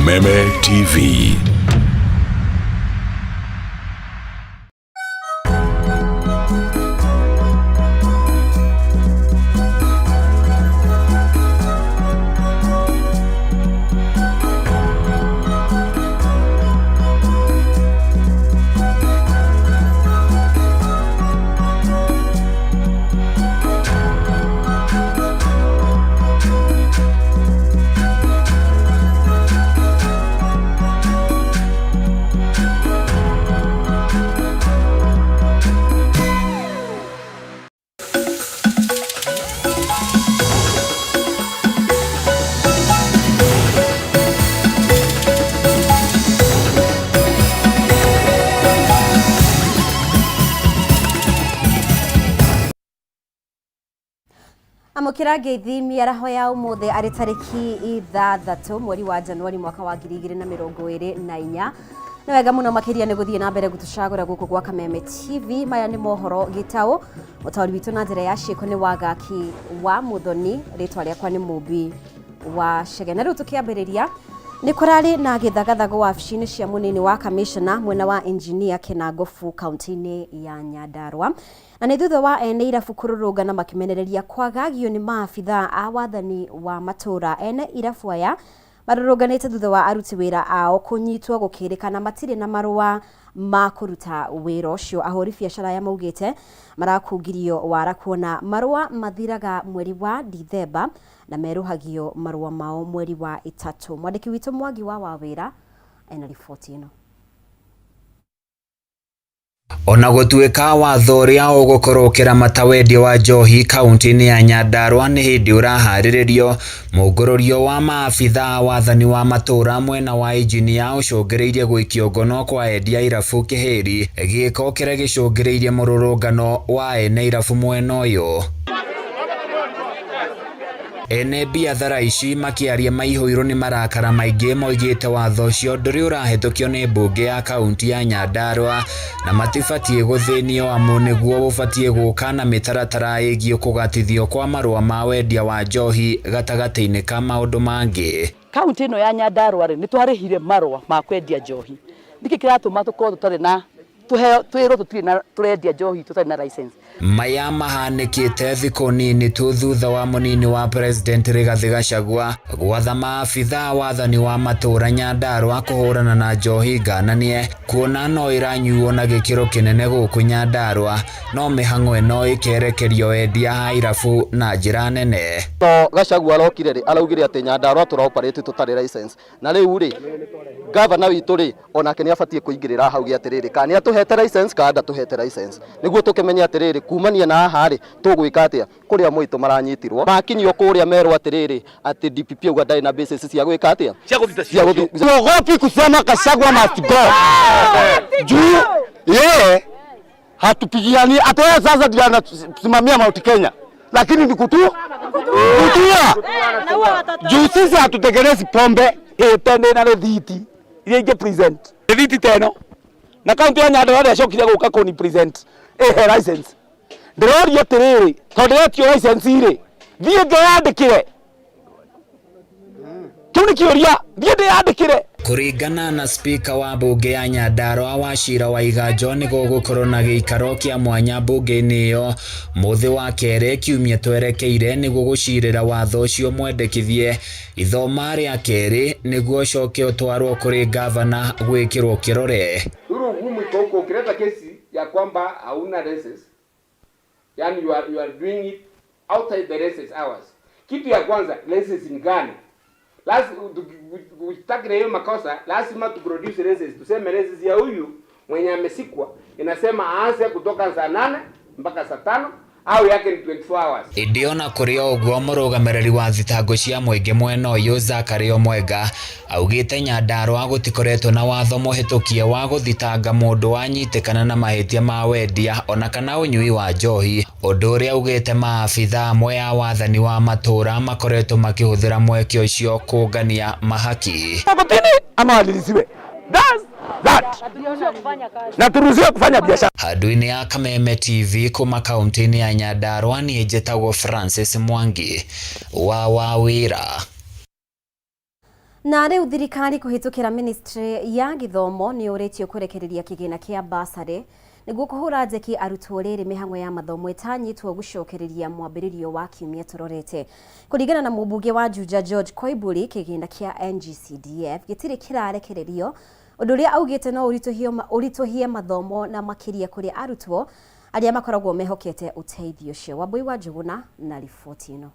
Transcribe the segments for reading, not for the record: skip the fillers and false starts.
Kameme TV. Amũkĩra ngeithi mĩaraho ya ũmũthĩ arĩ tarĩki 6 mweri wa Januari mwaka wa 2024. Nĩ wega mũno makĩria nĩ gũthiĩ na mbere gũtũcagũra gũkũ gwa Kameme TV. Maya nĩ mohoro gĩtaũ. Mũtaũri witũ na njĩra ya ciĩko nĩ Wangaki wa Mũthoni, rĩtwa rĩakwa nĩ Mũmbi wa Chege. Na rĩu tũkĩambĩrĩria nĩ kũrarĩ na gĩthagathago wabici-inĩ cia mũnini wa kamishna mwena wa engineer Kinangofu kaunti-inĩ ya Nyandarua. Na nĩ thutha wa ene irabu kũrũrũngana makĩmenereria kwagagio nĩ maabithaa a wathani wa matũra. Ene irabu aya marũrũnganĩte thutha wa aruti wĩra ao kũnyitwo gũkĩrĩkana matirĩ na marũa ma kũruta wĩra ũcio. Ahũri biacara aya maugĩte marakungirio wara kuona marũa mathiraga mweri wa Dithemba na merũhagio marũa mao mweri wa 3. Mwandĩki witũ Mwangi wa Wawĩra ena riboti ĩno. Ona gũtuĩka watho ũrĩa ũgũkorwo ũkĩramata wendia wa njohi kaunti-inĩ ya Nyandarua nĩ hĩndĩ ũraharĩrĩrio, mũngũrũrio wa maabitha a wathani wa matũra mwena wa injinia ũcũngĩrĩirie gũikio ngono kwa endia irabu Kĩhĩri, gĩko kĩrĩa gĩcũngĩrĩirie mũrũrũngano wa ene irabu mwena ũyũ. Ene biathara ici makĩaria maihũirwo nĩ marakara maingĩ moigĩte watho ũcio ndũrĩ ũrahĩtũkio nĩ mbunge ya kaunti ya Nyandarua na matibatiĩ gũthĩnio amu nĩguo ũbatiĩ gũka na mĩtaratara ĩgiĩ kũgatithio kwa marũa ma wendia wa njohi gatagatĩ-inĩ ka maũndũ mangĩ. Kaunti ĩno ya Nyandarua rĩ, nĩ twarĩhire marũa ma kwendia njohi. Nĩkĩ kĩratũma tũkorwo tũtarĩ na tũheo twĩrwo tũtirĩ na tũrendia njohi tũtarĩ na license? Maya mahanĩkĩte thikũ nini tu thutha wa mũnini wa President Rigathĩ Gachagua gwatha maabitha wathani wa matũra Nyandarua kũhũrana na njohi ngananie kuona no ĩranyuo na gĩkĩro kĩnene gũkũ Nyandarua no mĩhang'o ĩno ĩkerekerio endia a irabu na njĩra nene. To Gachagua arokire rĩ, araugire atĩ Nyandarua tũra operate tũtarĩ license. Na rĩu rĩ, gavana witũ rĩ, onake nĩ abatiĩ kũingĩrĩra hau atĩrĩrĩ, kana nĩ atũhete license kana ndatũhete license, nĩguo tũkĩmenye atĩrĩrĩ, kumania na haha rĩ, tũgwĩka atĩa. Kũrĩa Mwĩtũ maranyitirwo, makinyio kũrĩa merwo atĩrĩrĩ, atĩ DPP auga ndarĩ na basis cia gwĩka atĩa, cia gũthi. Siogopi kusema Gachagua must go. Juu yeye hatupigiani hata yeye sasa ndiye anasimamia Mount Kenya, lakini ni kutu kutua juu sisi hatutekelezi pombe. Ĩte ndĩ na rĩthiti iria ingĩ present rĩthiti ta ĩno na kaunti ya Nyandarua ndĩacokire gũka kũni present ĩhe license. Ndĩroria atĩrĩrĩ, tondũ ndĩretio license rĩ, thiĩ ngeyandĩkĩre? Kĩu nĩ kĩũria, thiĩ ndĩyandĩkĩre. Kũringana na spika wa mbunge ya Nyandarua Wachira wa Iganjo nĩ gũgũkorwo na gĩikaro kĩa mwanya mbunge-inĩ ĩyo mũthĩ wa kerĩ kiumia twerekeire nĩguo gũcirĩra watho ũcio mwendekithie ithoma rĩa kerĩ nĩguo ũcoke ũtwarwo kũrĩ gavana gwĩkĩrwo kĩrore. Uru ugumu iko huko, ukileta kesi ya kwamba hauna license, yani you are doing it outside the license hours. Kitu ya kwanza, license ni gani? Lazima ukitaka hiyo makosa, lazima tu produce license. Tuseme license ya huyu mwenye amesikwa inasema aanze kutoka saa 8 mpaka saa 5 au yake ni 24 hours. Ĩndĩ ona kũrĩ o ũguo mũrũgamĩrĩri wa thitango cia mũingĩ mwena ũyũ Zachary Omwenga augĩte Nyandarua gũtikoretwo na watho mũhĩtũkie wa gũthitanga mũndũ wanyitĩkana na mahĩtia ma wendia ona kana ũnyui wa njohi, ũndũ ũrĩa augĩte maabitha amwe a wathani wa matũra makoretwo makĩhũthĩra mweke ũcio kũngania mahaki. Kotini ama walilisiwe. That's that. Na turuhusiwe kufanya biashara. Handũ-inĩ ya Kameme TV kuma kaunti-inĩ ya Nyandarua niĩ njĩtagwo Francis Mwangi wa Wawĩra. Na rĩu thirikari kũhĩtũkĩra ministry ya gĩthomo nĩ yũrĩtio kũrekereria kĩgĩna kĩa basarĩ nĩguo kũhũra njeki arutwo rĩrĩ mĩhang'o ya mathomo ĩtanyĩtwo gũcokereria mwambĩrĩrio wa kiumia tũrorete. Kũringana na mũmbunge wa Juja George Koimburi, kĩgĩna kĩa NGCDF gĩtirĩ kĩrarekererio, ũndũ ũrĩa augĩte no ũritũhie mathomo na makĩria kũrĩ arutwo arĩa makoragwo mehokete ũteithio ũcio. Wambui wa Njũgũna na riboti ĩno.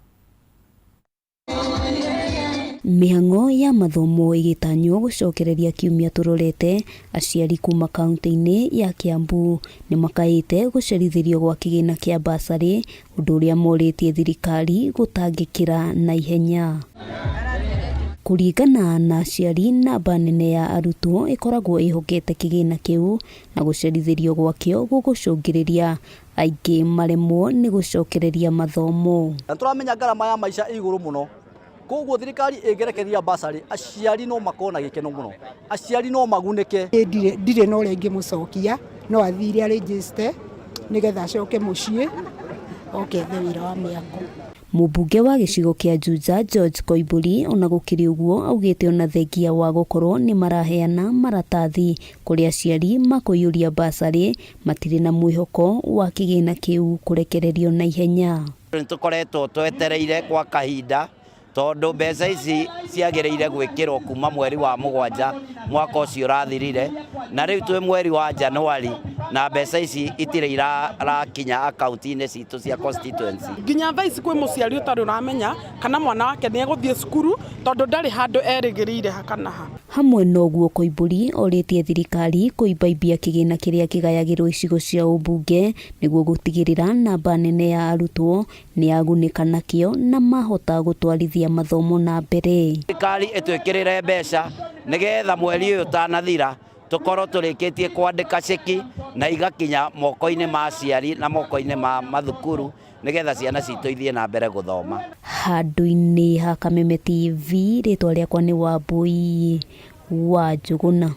Mĩhang'o ya mathomo ĩgĩtanywo gũcokereria kiumia tũrorete, aciari kuma kaunti-inĩ ya Kiambu nĩ makaĩte gũcerithĩrio gwa kĩgĩna kĩa basarĩ, ũndũ ũrĩa morĩtie thirikari gũtangĩkĩra na ihenya. Kũringana na aciari, namba nene ya arutwo ĩkoragwo ĩhokete kĩgĩna kĩu na gũcerithĩrio gwakĩo gũgũcũngĩrĩria aingĩ maremwo nĩ gũcokereria mathomo. Na tũramenya ngarama ya maica ĩ igũrũ mũno, koguo thirikari ĩngĩrekereria basarĩ, aciari no makorwo na gĩkeno mũno, aciari no magunĩke. Ndirĩ na ũrĩa ingĩmũcokia, no athire arĩnjĩste nĩgetha acoke mũciĩ oke ethe wĩra wa mĩako. Mũmbunge wa gĩcigo kĩa Juja George Koimburi ona gũkĩrĩ ũguo augĩte ona thengia wa gũkorwo nĩ maraheana maratathi kũrĩ aciari makũiyũria basarĩ matirĩ na mwĩhoko wa kĩgĩna kĩu kũrekererio na ihenya. Nĩ tũkoretwo twetereire kwa kahinda tondũ mbeca ici ciagĩrĩire gwĩkĩrwo kuma mweri wa mũgwanja mwaka ũcio ũrathirire, na rĩu twĩ mweri wa Januari na mbeca ici itirĩ irakinya akaunti-inĩ citũ cia constituency. Nginya thaa ici kwĩ mũciari ũtarĩ ũramenya kana mwana wake nĩ egũthiĩ cukuru tondũ ndarĩ handũ erĩgĩrĩire ha kana ha. Hamwe na ũguo Koimburi orĩtie thirikari kũimbaimbia kĩgĩna kĩrĩa kĩgayagĩrwo icigo cia ũmbunge nĩguo gũtigĩrĩra namba nene ya arutwo nĩ yagunĩka nakĩo na mahota gũtwarithia mathomo na mbere. Thirikari ĩtwĩkĩrĩre mbeca nĩgetha mweri ũyũ ũtanathira tũkorwo tũrĩkĩtie kwandĩka ceki na igakinya moko-inĩ ma aciari na moko-inĩ ma mathukuru nĩgetha ciana citũ ithiĩ na mbere gũthoma. Handũ-inĩ ha Kameme TV, rĩtwa rĩakwa nĩ Wambui wa Njũgũna.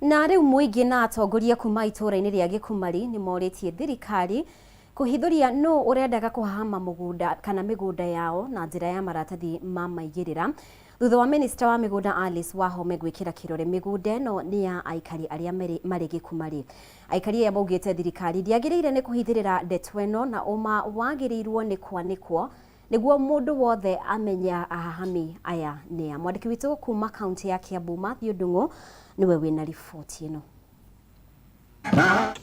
Na rĩu mũingĩ na atongoria kuma itũũra-inĩ rĩa Gĩkumari nĩ morĩtie thirikari kũhithũria nũ ũrendaga kũhahama mũgũnda kana mĩgũnda yao na njĩra ya maratathi ma maigĩrĩra thutha wa minista wa mĩgũnda Alice Wahome gwĩkĩra kĩrore mĩgũnda ĩno nĩ ya aikari arĩa marĩ Gĩkumari. Aikari aya maugĩte thirikari ndĩagĩrĩire nĩ kũhithĩrĩra ndeto ĩno na ũma wagĩrĩirwo nĩ kwanĩkwo nĩguo mũndũ wothe amenye ahahami aya nĩa. Mwandĩki witũ kuma kaunti ya Kiambu Matthew Ndung'u nĩwe wĩna riboti ĩno.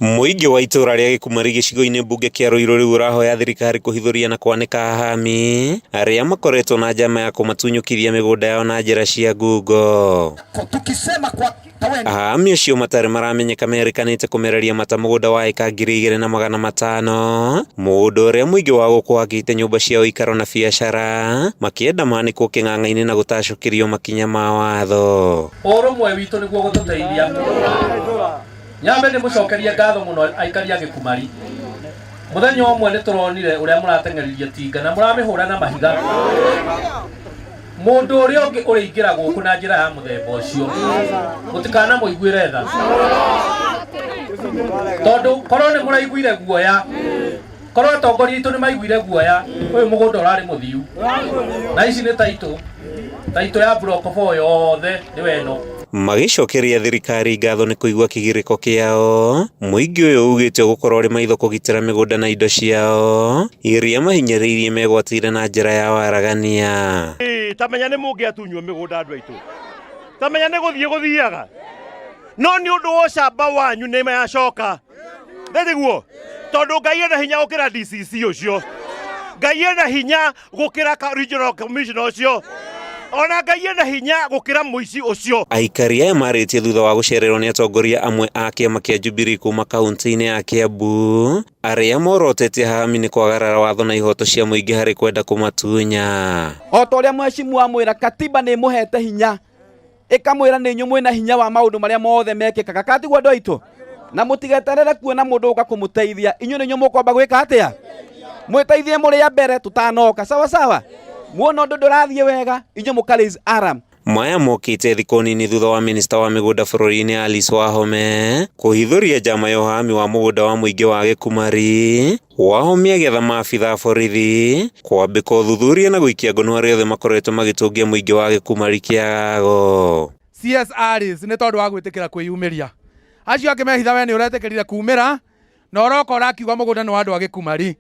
Mũingĩ wa itũũra rĩa Gĩkumari gĩcigo-inĩ mbunge kĩa Ruiru rĩu ũrahoya thirikari kũhithũria na kwanĩka ahami arĩa makoretwo na njama ya kũmatunyũkithia mĩgũnda yao na njĩra cia ngungo. Ahami acio matarĩ maramenyeka merĩkanĩte kũmereria mata mũgũnda wa ĩka 2,500 mũgũnda ũrĩa mũingĩ wa gũkũ wakĩte nyũmba cia ũikaro na biacara makĩenda manĩkwo kĩng'ang'a-inĩ na gũtacũkĩrio makinya ma watho. Ũrũmwe witũ nĩguo gũtũteithia. Nyambe nĩ mũcokerie ngatho mũno aikari a Gĩkumari. Mũthenya ũmwe nĩ tũronire ũrĩa mũrateng'eririe tinga na mũramĩhũra na mahiga. Mũndũ ũrĩa ũngĩ ũrĩingĩra gũkũ na njĩra ya mũthemba ũcio mũtikanamũiguĩre tha, tondũ korwo nĩ mũraiguire guoya, korwo atongoria aitũ nĩ maiguire guoya, ũyũ mũgũnda ũrarĩ mũthiu. Na ici nĩ taitũ, taitũ ya block 4 yothe nĩ weno. Magĩcokeria thirikari ngatho nĩ kũigua kĩgirĩko kĩao, mũingĩ ũyũ ugĩte ũgũkorwo ũrĩ maitho kũgitĩra mĩgũnda na indo ciao iria mahinyĩrĩirie megwatĩire na njĩra ya waragania. Ta menya nĩ mũngĩatunywo mĩgũnda andũ aitũ, ta menya nĩ gũthiĩ gũthiaga, no nĩ ũndũ wa ũcamba wanyu nĩ macoka nĩguo, tondũ Ngai ena hinya gũkĩra DCC ũcio, Ngai ena hinya gũkĩra regional commissioner ũcio, ona Ngai ena hinya gũkĩra mũici ũcio. Aikari aya marĩtie thutha wa gũcererwo nĩ atongoria amwe a kĩama kĩa Jubilee kuma kaunti-inĩ ya Kiambu arĩa morotete ahami nĩ kwagarara watho na ihoto cia mũingĩ harĩ kwenda kũmatunya. O ta ũrĩa mheshimiwa amwĩra, katiba nĩ ĩmũhete hinya, ĩkamwĩra nĩ inyuĩ mwĩna hinya wa maũndũ marĩa mothe mekĩkaga, katiguo andũ aitũ? Na mũtigeterere kuona mũndũ ũka kũmũteithia, inyuĩ nĩ inyuĩ mũkwamba gwĩka atĩa? Mwĩteithie mũrĩ a mbere tũtanoka, sawa sawa. Muona ũndũ ndũrathiĩ wega, inyuĩ mũka raise alarm. Maya mokĩte thikũ nini thutha wa minista wa mĩgũnda bũrũri-inĩ Alice Wahome kũhithũria njama ya ũhami wa mũgũnda wa mũingĩ wa Gĩkumari. Wahome agĩatha maabitha a borithi kwambĩka ũthuthuria na gũikia ngono arĩa othe makoretwo magĩtũngia mũingĩ wa Gĩkumari kĩagago. CS Alice nĩ tondũ wa gwĩtĩkĩra kwĩyumĩria. Acio angĩ mehitha we nĩ ũretĩkĩrire kumĩra na ũroka ũrakiuga mũgũnda nĩ wa andũ a Gĩkumari.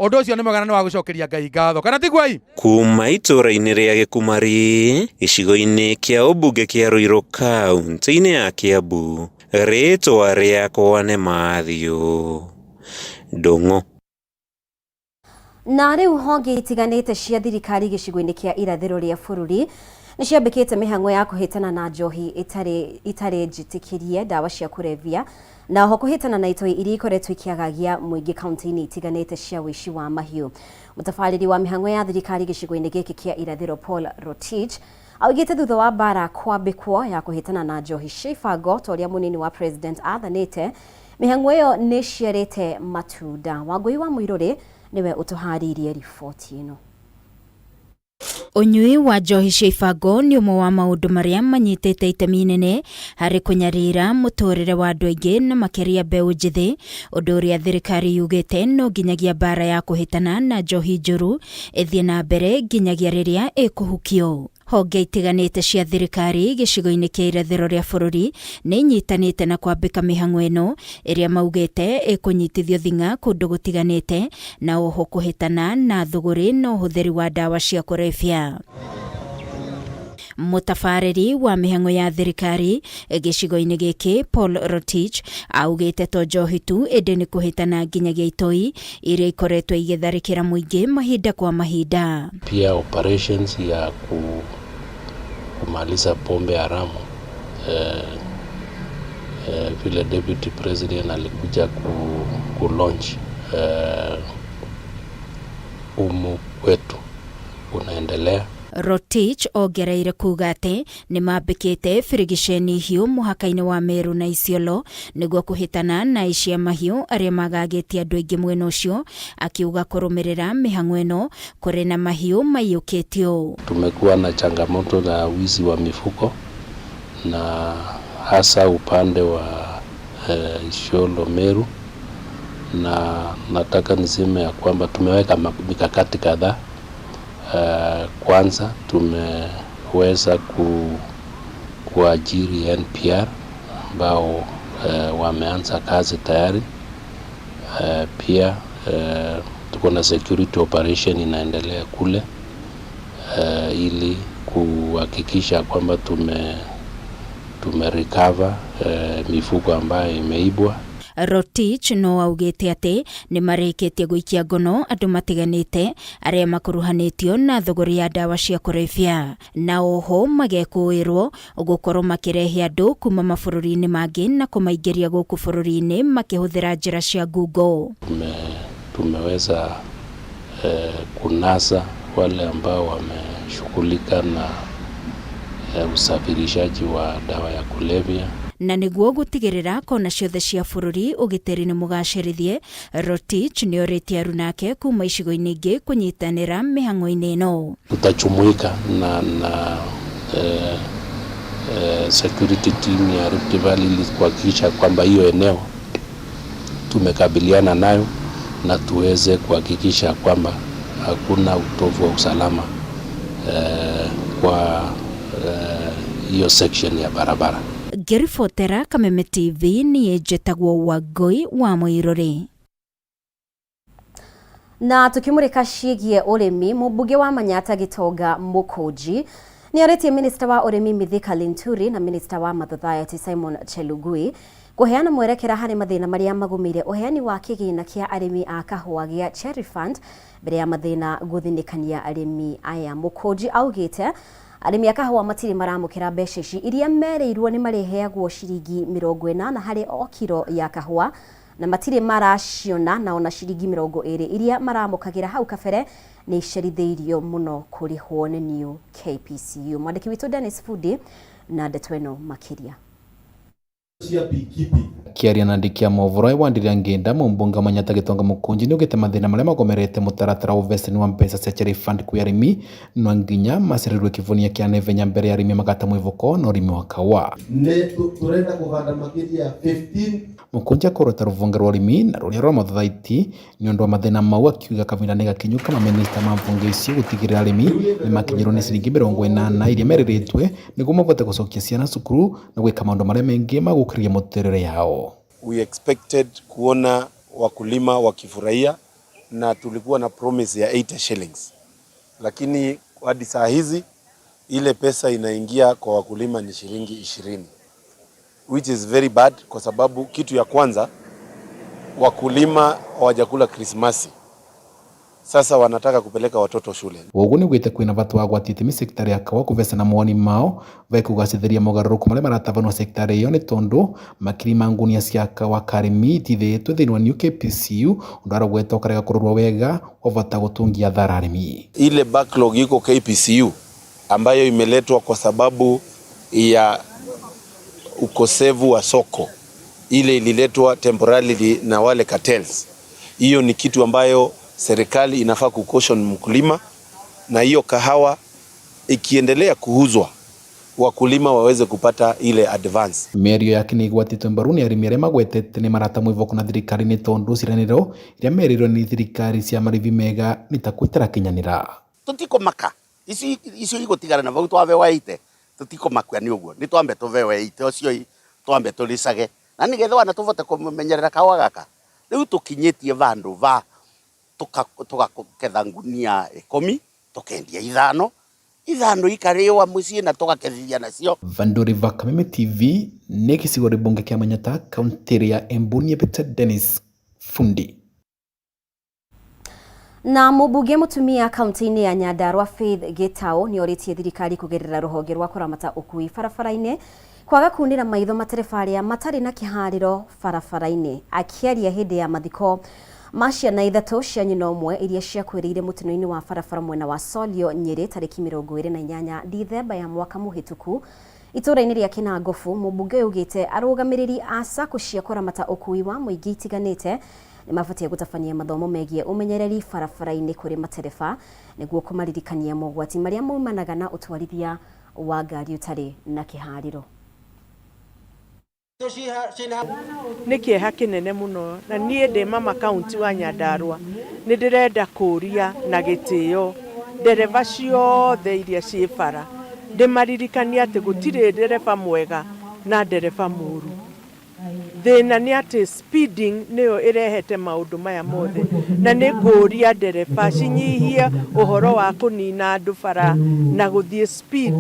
Ũndũ ũcio nĩ mwega na nĩ wa gũcokeria Ngai ngatho. Kana tiguo ĩ? Kuma itũũra-inĩ rĩa Gĩkumari, gĩcigo-inĩ kĩa ũmbunge kĩa Ruiru kaunti-inĩ ya Kiambu, rĩtwa rĩakwa nĩ Matthew Ndung'u. Na rĩu honge itiganĩte cia thirikari gĩcigo-inĩ kĩa irathĩro rĩa bũrũri nĩ ciambĩkĩte mĩhang'o ya kũhĩtana na njohi ĩtarĩ itarĩ njĩtĩkĩrie, ndawa cia kũrebia na oho kũhĩtana na itoi iria ikoretwo ikĩagagia mũingĩ kaunti-inĩ itiganĩte cia ũici wa mahiũ. Mũtabarĩri wa mĩhang'o ya thirikari gĩcigo-inĩ gĩkĩ kĩa irathĩro Paul Rotich augĩte thutha wa mbara kwambĩkwo ya kũhĩtana na njohi cia ibango ta ũrĩa mũnini wa president athanĩte, mĩhang'o ĩyo nĩ ĩciarĩte matunda. Wangũi wa Mũirũrĩ nĩwe ũtũharĩirie riboti ĩno. Ũnyui wa njohi cia ibango nĩ ũmwe wa maũndũ marĩa manyitĩte itemi inene harĩ kũnyarira mũtũrĩre wa andũ aingĩ na makĩria mbeũ njĩthĩ, ũndũ ũrĩa thirikari yugĩte no nginyagia mbara ya kũhĩtana na njohi njũru ĩthiĩ na mbere nginyagia rĩrĩa ĩkũhukio. Honge itiganĩte cia thirikari gĩcigo-inĩ kĩa irathĩro rĩa bũrũri nĩ inyitanĩte na kwambĩka mĩhang'o ĩno ĩrĩa maugĩte ĩkũnyitithio thing'a kũndũ gũtiganĩte na oho kũhĩtana na thũgũrĩ na ũhũthĩri wa ndawa cia kũrebia. Mũtabarĩri wa mĩhang'o ya thirikari gĩcigo-inĩ gĩkĩ Paul Rotich augĩte to njohi tu ĩndĩ nĩ kũhĩtana nginyagia itoi iria ikoretwo igĩtharĩkĩra mũingĩ mahinda kwa mahinda. Pia operations ya kumaliza pombe haramu vile Deputy President alikuja ku launch humu kwetu unaendelea. Rotich ongereire kuga atĩ nĩ mambĩkĩte birigiceni hiũ mũhaka-inĩ wa Meru na Isiolo nĩguo kũhĩtana na aici a mahiũ arĩa magagĩtie andũ aingĩ mwena ũcio, akiuga kũrũmĩrĩra mĩhang'o ĩno kũrĩ na mahiũ maiyũkĩtio. Tumekuwa na changamoto za wizi wa mifugo na hasa upande wa Isiolo Meru, na nataka niseme ya kwamba tumeweka mikakati kadhaa. Kwanza tumeweza kuajiri NPR ambao wameanza kazi tayari. Pia tuko na security operation inaendelea kule ili kuhakikisha kwamba tume recover mifugo ambayo imeibwa. Rotich no augĩte atĩ nĩ marĩkĩtie gũikia ngono andũ matiganĩte arĩa makuruhanĩtio na thũgũrĩ ya ndawa cia kũrebia, na oho magekũĩrwo gũkorwo makĩrehe andũ kuma mabũrũri-inĩ mangĩ na kũmaingĩria gũkũ bũrũri-inĩ makĩhũthĩra njĩra cia ngungo. Tumeweza kunasa wale ambao wameshughulika na usafirishaji wa dawa ya kulevya. Na nĩguo gũtigĩrĩra kona ciothe cia bũrũri ũgitĩri nĩ mũgacĩrithie, Rotich nĩ orĩtie arunake kuma icigo-inĩ ingĩ kũnyitanĩra mĩhang'o-inĩ ĩno. Tutajumuika na security team ya Rift Valley ili kuhakikisha kwamba hiyo eneo tumekabiliana nayo na tuweze kuhakikisha kwamba hakuna utovu wa usalama kwa hiyo section ya barabara. Ngĩribotera Kameme TV niĩ njĩtagwo Wangũi wa Mũirũrĩ. Na tukimurika ciĩgiĩ ũrĩmi, mũmbunge wa Manyatta Gitonga Mũkũnji nĩ arĩtie minista wa ũrĩmi Mithika Linturi na minista wa Mathothayati Simon Chelugui kũheana mwerekera harĩ mathĩna marĩa magũmĩire ũheani wa kĩgĩna kĩa arĩmi a kahũa gĩa Cherry Fund mbere ya mathĩna gũthinĩkania arĩmi aya. Mũkũnji augĩte arĩmi a kahũa matirĩ maramũkĩra mbeca ici iria merĩirwo nĩ marĩheagwo ciringi 80 harĩ o kiro ya kahũa na matirĩ maraciona, na ona ciringi 20 iria maramũkagĩra hau kabere nĩ icerithĩirio mũno kũrĩhwo nĩ New KPCU. Mwandĩki witũ Dennis Fundi na ndeto ĩno makĩria. Cia beekeeping. Akĩaria na andĩki a mohoro e Wandĩrĩa Ngĩnda, mũmbunge wa Manyatta Gĩtonga Mũkũnji nĩaugĩte mathĩna marĩa magomerete mũtaratara wa ũbecani wa mbeca cia Cherry Fund kwĩ arĩmi no nginya macererwe kĩvonia kĩa naihenya mbere ya arĩmi magata mwĩvoko na ũrĩmi wa kawa. Nĩ tũrenda kũhanda makĩria ya 15. Mũkũnji akorota rũvonge rwa ũrĩmi na rũrĩa rwa mathaiti nĩũndũ wa mathĩna mau akiuga kavinda nĩ gakinyu ka mamĩnĩsta ma mbunge icio gũtigĩrĩra arĩmi nĩmakinyĩrwo nĩ ciringi 80 iria merĩrĩtwe nĩguo mavote gũcokia ciana cukuru na gwĩka maũndũ marĩa mengĩ ma gũkĩria mũtũrĩre yao. We expected kuona wakulima wakifurahia na tulikuwa na promise ya 80 shillings, lakini hadi saa hizi ile pesa inaingia kwa wakulima ni shilingi 20, which is very bad, kwa sababu kitu ya kwanza wakulima hawajakula Krismasi, sasa wanataka kupeleka watoto shule. Ũguo nĩaugĩte kwĩna bata wa agwati itemi sektarĩ ya kawa kũvecana mawoni mao ve kũgacĩrithia mogarũrũku marĩa maratabanwo sektarĩ ĩyo nĩ tondũ makiri ma ngunia cia kawa karĩmi itithĩĩtwe thĩinĩ wa New KPCU ũndũ aragweta ũkarega kũrorwo wega wavota gũtũngia thara arĩmi. Ile backlog iko KPCU ambayo imeletwa kwa sababu ya ukosefu wa soko, ile ililetwa temporarily na wale cartels. Hiyo ni kitu ambayo serikali inafaa kucaution mkulima, na hiyo kahawa ikiendelea kuuzwa wakulima waweze kupata ile advance. Mĩario yake nĩ ĩgwatĩtwe mbaru nĩ arĩmi arĩa magwetete nĩ marata mwĩvoko na thirikari nĩ tondũ ciĩranĩro iria merĩirwo nĩ thirikari cia marĩvi mega nĩ ta itarakinyanĩra. Tutikomaka icio icio igutigara na vau twavewa ite tutikomakua ni uguo ni twambe tuvewe ite ucio twambe tulicage na nigetha wana tuvote kumenyerera kawa gaka riu tukinyitie vandu va tukaketha ngunia 10 tukendia 5 5 ikariwa mucii na tugakethithia nacio. Vanduri va Kameme TV nĩ gĩcigo rĩbunge kĩa Manyatta kaũntĩ ya Embu nĩ Dennis Fundi. Na mũmbunge mũtumia kaunti-inĩ ya Nyandarua Faith Gitau nĩ orĩtie thirikari kũgerera rũhonge rwa kũramata ũkui barabara-inĩ kwaga kunĩra maitho matereba arĩa matarĩ na kĩharĩro barabara-inĩ. Akĩaria hĩndĩ ya mathiko ma ciana 3 cia nyina ũmwe iria ciakuĩrĩire mũtino-inĩ wa barabara mwena wa Solio Nyĩrĩ tarĩki 28 Dithemba ya mwaka mũhĩtũku itũũra-inĩ rĩa Kinangofu, mũmbunge ũyũ augĩte arũgamĩrĩri a sacco cia kũramata ũkui wa mũingĩ itiganĩte nĩmabatie gũtabania mathomo megiĩ ũmenyereri barabara-inĩ kũrĩ matereba nĩguo kũmaririkania mogwati marĩa maumanaga na ũtwarithia wa ngari ũtarĩ na kĩharĩro. Nĩ kĩeha kĩnene mũno na niĩ ndĩ mama kaunti wa Nyandarua nĩ ndĩrenda kũria na gĩtĩo ndereba ciothe iria ciĩ bara ndĩmaririkanie atĩ gũtirĩ ndereba mwega na ndereba mũru. Thĩna nĩ atĩ speeding nĩyo ĩrehete maũndũ maya mothe na nĩ ngũria ndereba cinyihie ũhoro wa kũnina andũ bara na gũthiĩ speed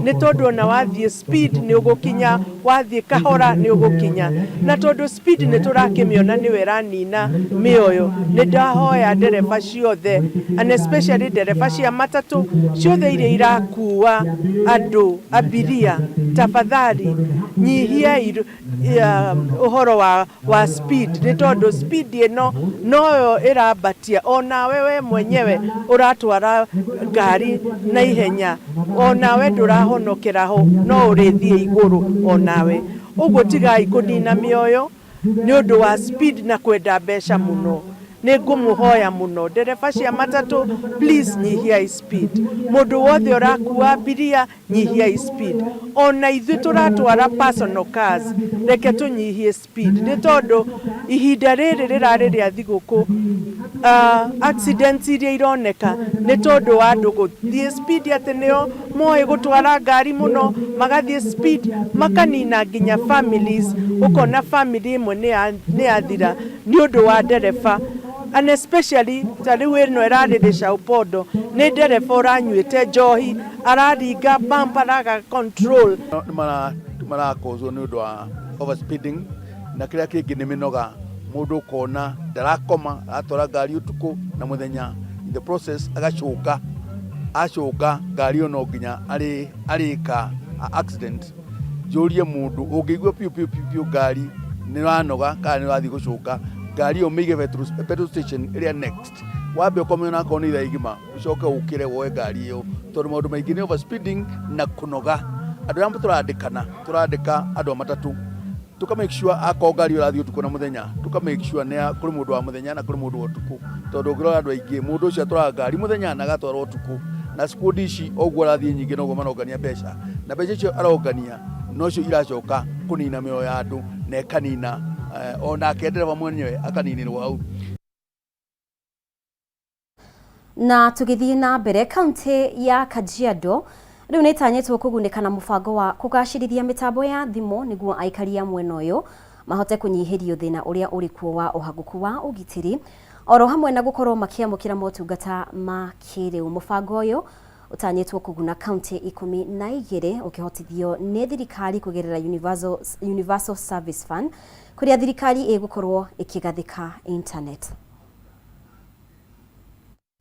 nĩ tondũ ona wathiĩ speed nĩ ũgũkinya, wathiĩ kahora nĩ ũgũkinya, na tondũ speed nĩ tũrakĩmĩona nĩyo ĩranina mĩoyo nĩ ndahoya ndereba ciothe and especially ndereba cia matatũ ciothe iria irakua andũ abiria, tafadhali nyihiai ũhoro wa speed nĩ tondũ speed ĩno noyo ĩrambatia onawe we mwenyewe ũratwara ngari na ihenya onawe ndũrahonokera ho no ũrĩthiĩ igũrũ onawe ũguo tigai kũnina mĩoyo nĩ ũndũ wa speed na kwenda mbeca mũno. Nĩ ngũmũhoya mũno ndereba cia matatũ please nyihiai speed, mũndũ wothe ũrakua abiria nyihiai speed, ona ithuĩ tũratwara personal cars reke tũnyihie speed nĩ tondũ ihinda rĩrĩ rĩrarĩ rĩa thigũkũ accidents iria ironeka nĩ tondũ wa andũ gũthiĩ speed atĩ nĩo moĩ gũtwara ngari mũno magathiĩ speed makanina nginya families, ũkona family ĩmwe nĩ yathira nĩ ũndũ wa ndereba and especially ta rĩu ĩno ĩrarĩrĩca ũpondo nĩ ndereba ũranyuĩte njohi araringa bump araga control. Nĩ marakozwo nĩ ũndũ wa overspeeding na kĩrĩa kĩngĩ nĩ mĩnoga mũndũ ũkona ndarakoma aratwara ngari ũtukũ na mũthenya in the process agacũnga acũnga ngari ĩyo no nginya arĩka accident. Njũrie mũndũ ũngĩigua piũ piũ piũ piũ ngari nĩ ũranoga kana nĩ ũrathiĩ gũcũnga ngari ĩyo mĩige petrol station ĩrĩa next wambe ũkome onakorwo nĩ ithaa igima ũcoke ũkĩre woe ngari ĩyo tondũ maũndũ maingĩ nĩ overspeeding na kũnoga. Andũ arĩa tũrandĩkana tũrandĩka andũ a matatũ Tuka make sure akorwo ngari ĩyo ĩrathiĩ ũtukũ na mũthenya, tuka make sure nĩ kũrĩ mũndũ wa mũthenya na kũrĩ mũndũ wa ũtukũ, tondũ ũngĩrora andũ aingĩ mũndũ ũcio atwaraga ngari mũthenya na agatwara ũtukũ, na squad ici o ũguo arathiĩ nyingĩ noguo marongania mbeca, na mbeca icio arongania nocio iracoka kũnina mĩoyo ya andũ na ĩkanina onake ndereba mwenyewe akaninĩrwo hau. Na tũgĩthiĩ na mbere, kaunti ya Kajiado rĩu nĩ ĩtanyĩtwo kũgunĩka na mũbango wa kũgacĩrithia mĩtambo ya thimũ nĩguo aikari a mwena ũyũ mahote kũnyihĩrio thĩna ũrĩa ũrĩ kuo wa ũhagũku wa ũgitĩri oro hamwe na gũkorwo makĩamũkĩra motungata ma kĩrĩu. Mũbango ũyũ ũtanyĩtwo kũguna kaunti 12 ũkĩhotithio nĩ thirikari kũgerera Universal, Universal Service Fund kũrĩa thirikari ĩgũkorwo ĩkĩgathĩka internet.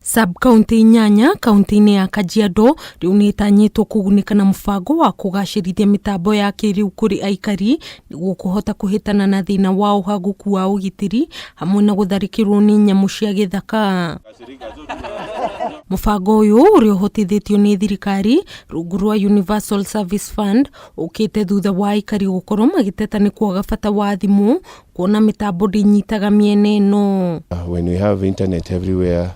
Sub-kauntĩ inyanya kauntĩ-inĩ ya Kajiado rĩu nĩ ĩtanyĩtwo kũgunĩka na mũbango wa kũgacĩrithia mĩtambo ya kĩrĩu kũrĩ aikari nĩguo kũhota kũhĩtana na thĩna wa ũhagũku wa ũgitĩri hamwe na gũtharĩkĩrwo nĩ nyamũ cia gĩthaka. Mũbango ũyũ ũrĩa ũhotithĩtio nĩ thirikari rungu rwa Universal Service Fund ũkĩte thutha wa aikari gũkorwo magĩteta nĩ kwaga bata wa thimũ kuona mĩtambo ndĩnyitaga mĩena ĩno. When we have internet everywhere,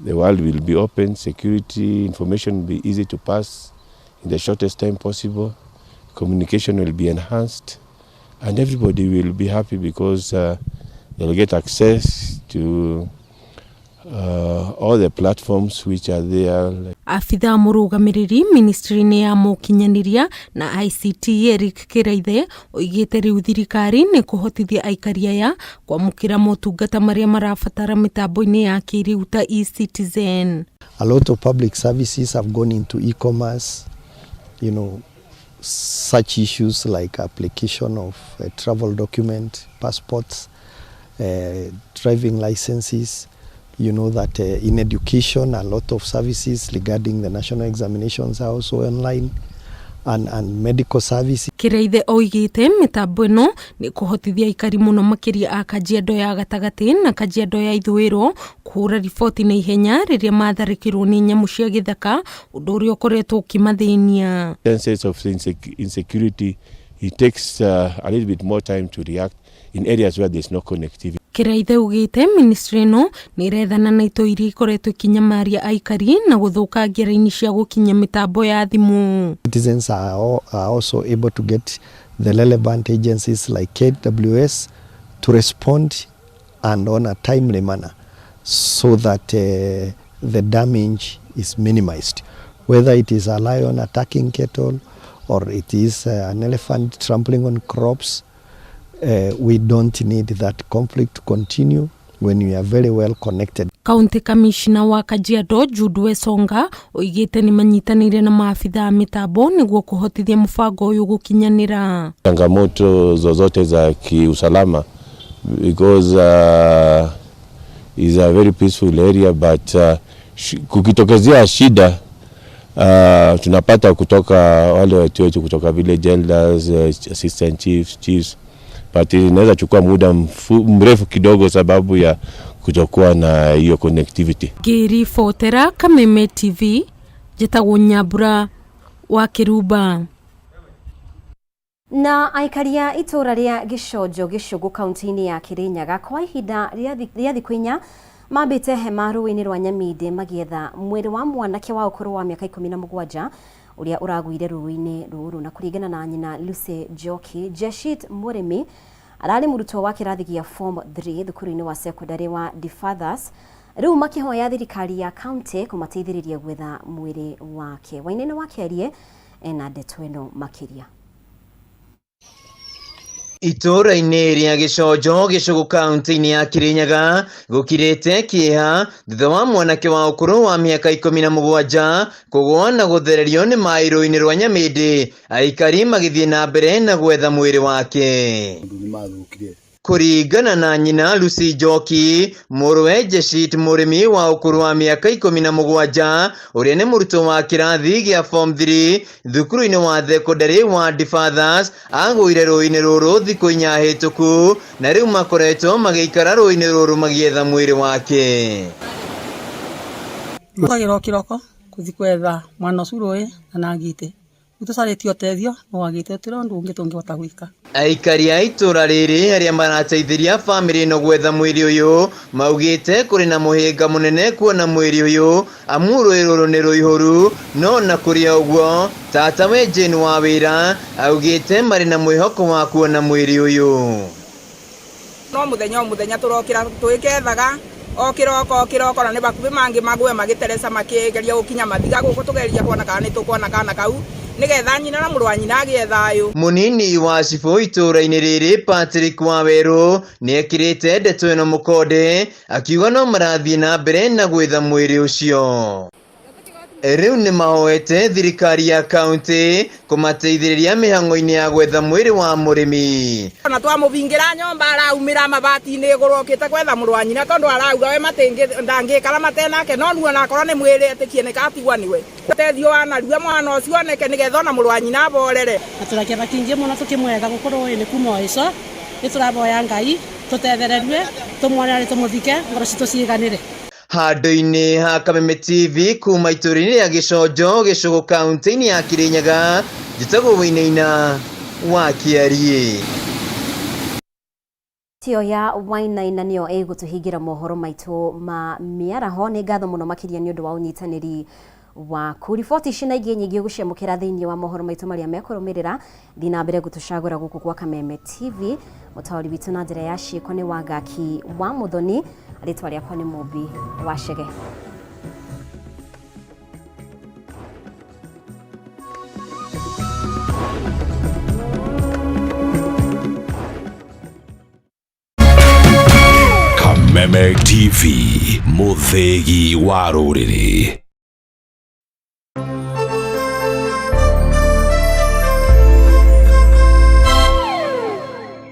the world will be open, security, information will be easy to pass in the shortest time possible, communication will be enhanced, and everybody will be happy because they'll get access to all the platforms which are there. Abithaa mũrũgamĩrĩri ministry-inĩ ya mũkinyanĩria na ICT Eric Kĩraithe oigĩte rĩu thirikari nĩ kũhotithia aikari aya kwamũkĩra motungata marĩa marabatara mĩtambo-inĩ ya kĩrĩu ta eCitizen. A lot of public services have gone into e-commerce, such issues like application of a travel document, passports, driving licenses. You know that in education, a lot of services regarding the national examinations are also online, and medical services. Kĩraithe oigĩte mĩtambo ĩno nĩ kũhotithia aikari mũno makĩria a Kajiado ya gatagatĩ na Kajiado ya ithũĩro kũhũra riboti na ihenya rĩrĩa matharĩkĩrwo nĩ nyamũ cia gĩthaka, ũndũ ũrĩa ũkoretwo ũkĩmathĩnia. Sense of insecurity, it takes a little bit more time to react in areas where there's no connectivity. Kĩraithe ugĩte ministry ĩno nĩ ĩrethana na itoi iria ikoretwo ikinyamaria aikari na gũthũkangia raini cia gũkinyia mĩtambo ya thimũ. Citizens are also able to get the relevant agencies like KWS to respond and on a timely manner so that the damage is minimized. Whether it is a lion attacking cattle or it is an elephant trampling on crops, we don't need that conflict to continue when we are very well connected. County Commissioner wa Kajiado Jude Wesonga oigĩte nĩ manyitanĩire na maabitha a mĩtambo nĩguo kũhotithia mũbango ũyũ gũkinyanĩra. Changamoto zozote za kiusalama because is a very peaceful area, but kukitokezea shida, tunapata kutoka wale watu wetu kutoka village elders, assistant chiefs, chiefs, but inaweza chukua muda mrefu kidogo sababu ya kutokuwa na hiyo connectivity. Ngĩribotera Kameme TV, njĩtagwo Nyambura wa Kĩrumba. Na aikari a itũũra rĩa Gĩconjo Gĩcũgũ kaunti-inĩ ya Kĩrĩnyaga kwa ihinda rĩa thikũ 4 mambĩte hema rũĩ-inĩ rwa Nyamindĩ magĩetha mwĩrĩ wa mwanake wa ũkũrũ wa mĩaka 17 ũrĩa ũragũire rũĩ-inĩ rũrũ. Na kũringana na nyina Lucy Njoki, Jeshit Mũrĩmi ararĩ mũrutwo wa kĩrathi gĩa form 3 thukuru-inĩ wa secondary wa DeFathers. Rĩu makĩhoya thirikari ya kaunti kũmateithĩrĩria gwetha mwĩrĩ wake. Wainaina wa Kĩarie ena ndeto ĩno makĩria. Itũũra-inĩ rĩa Gĩconjo Gĩcũgũ kaunti-inĩ ya Kĩrĩnyaga gũkirĩte kĩeha thutha wa mwanake wa ũkũrũ wa mĩaka 17 kũgũa na gũthererio nĩ maĩ rũĩ-inĩ rwa Nyamĩndĩ, aikari magĩthiĩ na mbere na gwetha mwĩrĩ wake. Kũringana na nyina Lucy Njoki, mũrũwe Jeshit Mũrĩmi wa ũkũrũ wa mĩaka 17 ũrĩa nĩ mũrutwo wa kĩrathi gĩa form 3 thukuru-inĩ wa thekondarĩ wa DeFathers agũire rũĩ-inĩ rũrũ thikũ 4 hĩtũku na rĩu makoretwo magĩikara rũĩ-inĩ rũrũ magĩetha mwĩrĩ wake. Ũkagĩra o kĩroko kũthi kwetha mwana ũcio rũĩ na ngitĩ. Tũcarĩtie ũteithio nĩ wagĩte tũtirĩ ũndũ ũngĩ tũngĩhota gwĩka. Aikari a itũra rĩrĩ arĩa marateithiria bamĩrĩ ĩno gwetha mwĩrĩ ũyũ maugĩte kũrĩ na mũhĩnga mũnene kuona mwĩrĩ ũyũ amu rũĩ rũrũ nĩ rũihũru no na kũrĩ o ũguo tata we Jane Wawĩra augĩte marĩ na mwĩhoko wa kuona mwĩrĩ ũyũ. No mũthenya o mũthenya tũrokĩra tũgĩkethaga o kĩroko o kĩroko na nĩ bakuhĩ mangĩ magwe magĩteresa makĩgeria gũkinya mathiga gũkũ tũgeria kuona kana nĩ tũkuona kana kau nĩgetha nyina na mũrũ wa nyina agĩe thayũ. Mũnini wa cibũ itũra-inĩ rĩrĩ Patrick Wawerũ nĩekĩrĩte ndeto ĩno mũkonde akiuga no marathiĩ na mbere na gwetha mwĩrĩ ũcio. Rĩu nĩ mahoete thirikari ya kaunti kũmateithĩrĩria mĩhang'o-inĩ ya gwetha mwĩrĩ wa mũrĩmi. Ona twamũbingĩra nyũmba araumĩra mabati-inĩ igũrũ okĩte gwetha mũrũ wa nyina tondũ arauga we ndangĩikara matenake no nu onakorwo nĩ mwĩrĩ etĩkie nĩ katigwa nĩwe. Ũteithio wa narua mwana ũcio oneke nĩgetha ona mũrũ wa nyina aborere. Na tũna kĩeva kĩingĩ mũno tũkĩmwetha gũkũ rũĩ-inĩ kuma o ĩco, nĩ tũravoya Ngai tũtethererue tũmuone na tũmũthike ngoro citũ ciiganĩre. Handũ-inĩ ha Kameme TV kuma itũũra-inĩ rĩa Gĩconjo, Gĩcũgũ kaunti-inĩ ya Kĩrĩnyaga, njĩtagwo Wainaina wa Kĩariĩ. Tio ya Wainaina nĩyo ĩgũtũhingĩra mohoro maitũ ma mĩaraho. Nĩ ngatho mũno makĩria nĩ ũndũ wa ũnyitanĩri waku. Riboti ici na ingĩ nyingĩ ũgũciamũkĩra thĩinĩ wa mohoro maitũ marĩa mekũrũmĩrĩra. Thiĩ na mbere gũtũcagũra gũkũ gwa Kameme TV. Mũtaũri witũ na njĩra ya ciĩko nĩ Wangaki wa Mũthoni. Rĩtwa rĩakwa nĩ Mũmbi wa Chege. Kameme TV, mũthĩgi wa rũrĩrĩ.